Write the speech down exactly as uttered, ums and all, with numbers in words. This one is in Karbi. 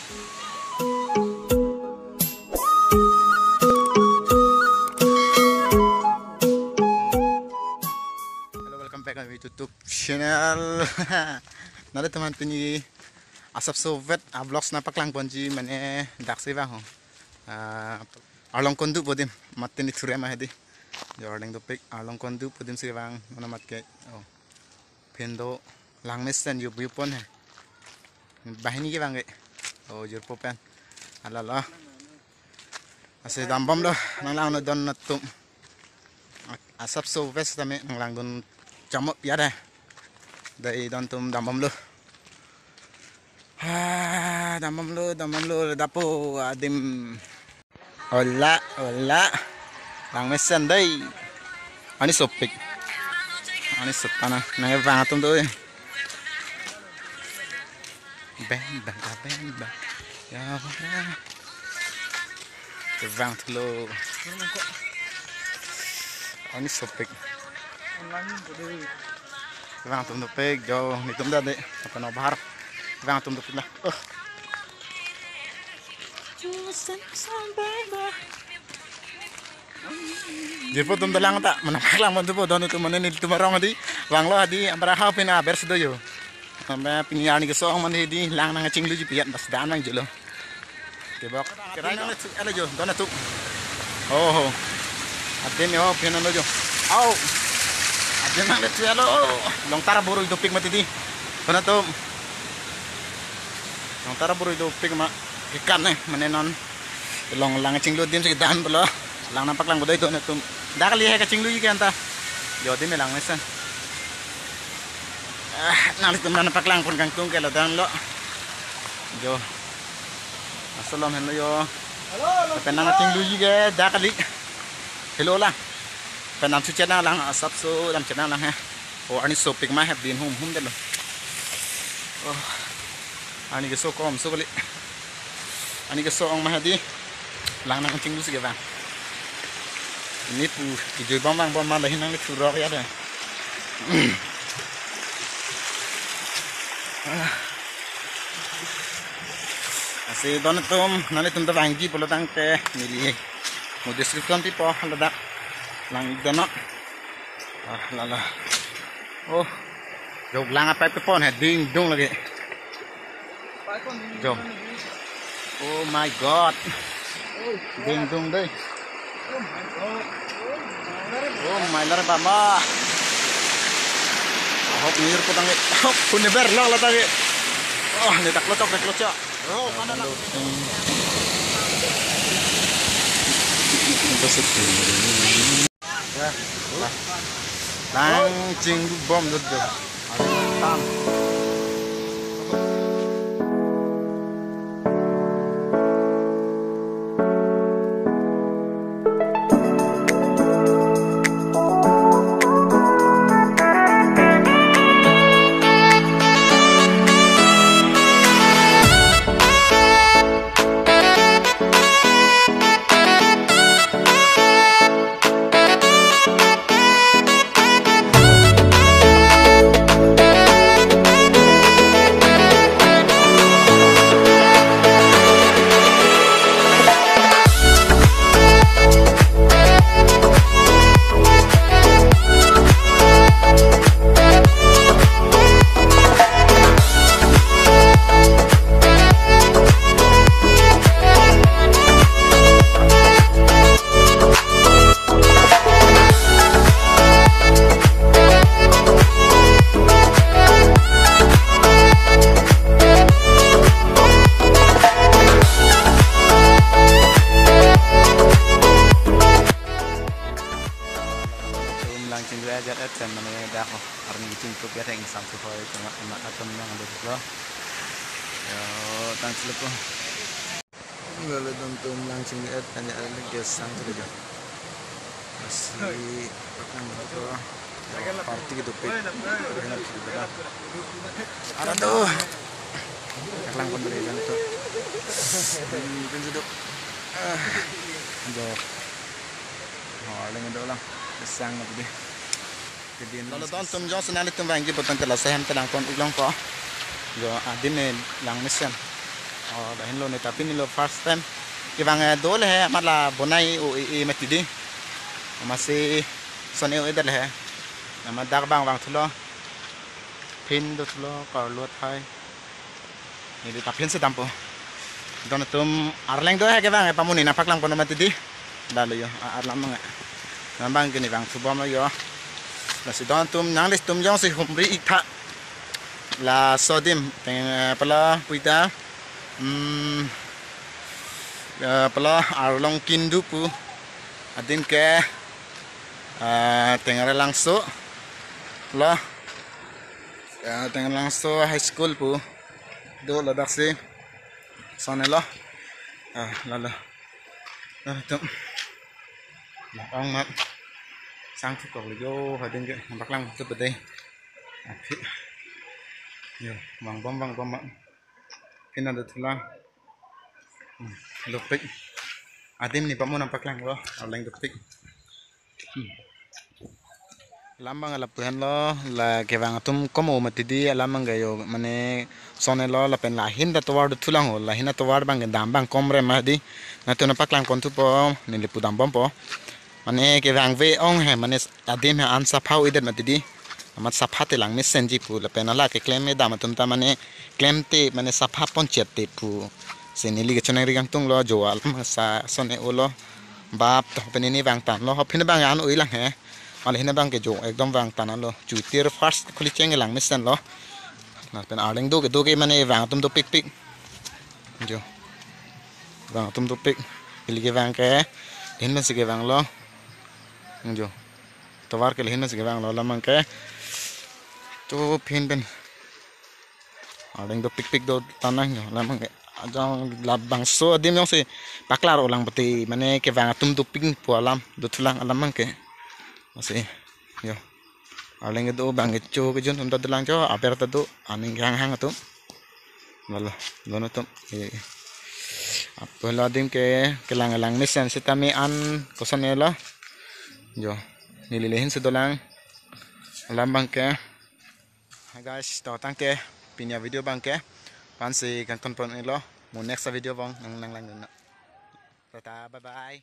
Hello, welcome back on my YouTube channel. Nelitum pini asapso vet a vlogs nangpaklang ponji mane daksi vang ho. Ah, Arlong Kondu pu adim mat pini thurem ahedi. Jo arleng dopik Arlong Kondu pu adim si vang mane mat ke. Oh. Phin do langmesen yup yup pon he. Banghini kevang ke. Oh, jirpo pen. Ala lo. Lasi dambomlo, nanglangdun atum. Asapso vet tame nanglangdun chomot piat he. Dei don atum dambomlo. Ha, dambomlo, dambomlo, dapo adim. Hola, hola. Langmesen dei. Ani sopik. Ani sopana. Nangkevang atum do. Bem, bem, bem, bem. Ya, ya. Kevang thulo. Ani sopik. Kevang atum dopik, jo, nelitum dade. Apa no bahar. Kevang atum dopik la. Oh. Jirpo atum dolang ta, mane paklang pon thupo, don atum mane nelitum arong hedi, vanglo hedi, ambara hau pin aber si do jo. Sampai pini arni keso-ong mane hedi, lang nangchingluji piat bas dan nangjulo. Kebok. Kerai nanglethu elo jo, don atum. Oh, ho. Adim yo, pin lo jo. Au. Adim nanglethu elo. Longtar aburu dopik mati di. Don atum. Longtar aburu dopik ma. Kekan ne, mane non. Long lang chinglu adim si dan pulo. Lang nangpaklang bodai don atum. Dak kali he kachingluji ke anta. Jo adim langmesen. Ah, nanglitum nangpaklang pon kangtung ke ladak lo. Jo. Asalom henlo jo. Pen nangchingluji ke dak kali. Hello lang. Pen nangsu chenang lang asapso dam chenang lang he. Oh, ani sopik ma hep din hum hum delo. Oh. Ani keso kom so kali. Ani keso-ong ma hedi. Lang nangchinglu si kevang. Ini pu kijui bang bang bang ma lahin nanglethu rok ya deh. Lasi don atum, nanglitum ta vangji pulo tangte neli mo description pipo ladak lang dono. Ah, lala. Oh. Jo lang apipe pon he ding dung lagi. Jo. Oh my God. Ding dung dei. Oh my Lord baba. Ahok nir ko tangke. Ahok kuni ber lok la tangke. Oh, ne dak lochok, dak lochok. Oh, mana lok. Nangchinglubom dot dot. Tam. Tum lang chinglu ajat et sen mane dak ho. Arni chinglu piat heng sam su hoi chunga ama atum nang duklo. Yo, tang chiluk ho. Lalu tum lang chinglu et tanya ada gas sang tu dia. Masih petang tu. Party gitu pik. Ada tu. Lang pun boleh kan tu. Hmm, kan duduk. Ah. Aduh. Oh, leng do lang. Sang na dei. Kedin. Lalu don atum jongsi nanglitum vangji pu tangte laso hem ta lang pon ik longpo. Jo adim ne langmesen. Oh, lahenlo neta pini lo first time. Kevang, eh, dole he, amat la bonai o e, e mati di. Amatsi son e-o-edet he. Amat dak bang vangthulo. Phin dothulo, karlo athai. Neli ta phinsi dampo. Don atum arleng do he kevang, eh, pamuni nangpaklang pon mati di. Lalo yo, a-, alam mang. Nang bang kini vangthubomlo yo. Lasi don atum nanglis atum jongsi humri ik tha. Laso adim, teng, eh, pala puita. Hmm, eh, pala Arlong Kindu pu. Adim ke, eh, Tengrelangso. La, eh, Tengrelangso High School pu. Do ladaksi. Son e-lo. Ah, lalo. Ah, tum. La-ong mat. Sangthu koklo yo, adim ke nangpaklang tu bedai. Aphi. Yo, vangbom, vangbom mat. Phin adothulang. Hmm, dopik. Adim ni pamo nangpaklanglo, arleng dopik. Hmm. Alam bang lapu-an lo, la kevang atum kom o mati di, alam bang ke yo, mane son e-lo, lapen la ahin ta tovar dothulang ho, la ahin ta tovar bang ke dam bang kom re mati di. Nangtum nangpaklang pon thupo, neli pu dambompo. Mane kevang ve-ong he, mane adim he an sapha o-edet mati di. Amat sapha te lang mesenji pu lapen hala keklem kedam atum ta mane klemte mane sapha ponchette pu. Si neli kechonang ri kangtung lo jo alam sa son e-o lo. Bap to pini ni vangtanlo, ho pini bang an o-e lang he. Mane hini bang ke jo ekdom vangtanlo. Chutir first khuli cheng lang mesenlo. Lapen arleng do kedo ke mane vang atum dopikpik. Jo. Vang atum dopik. Ili kevang ke. Lahin pensi kevanglo. Jo. Tovar ke lahin pensi kevanglo alam bang ke. Tu phin pen. Arleng dopikpik do tanang jo. Alam bang ke. Ajang labangso adim jongsi paklar-o lang pati. Mane kevang atum dopik pu alam. Dothulang alam bang ke. Masi. Yo. Arleng kedo bang kecho kejun atum ta dolang jo, aber ta do, aning hanghang atum. Lalo, don atum. Eh. Apot la adim ke kelang kelang mesen sitame an koson e-lo. Jo, neli lahin si dolang. Alam bang ke. Hi guys, to tangte pini avideo bang ke. Pensi kangton pon-iklo. Mo next video bang nang nanglang dun. Tata, bye bye.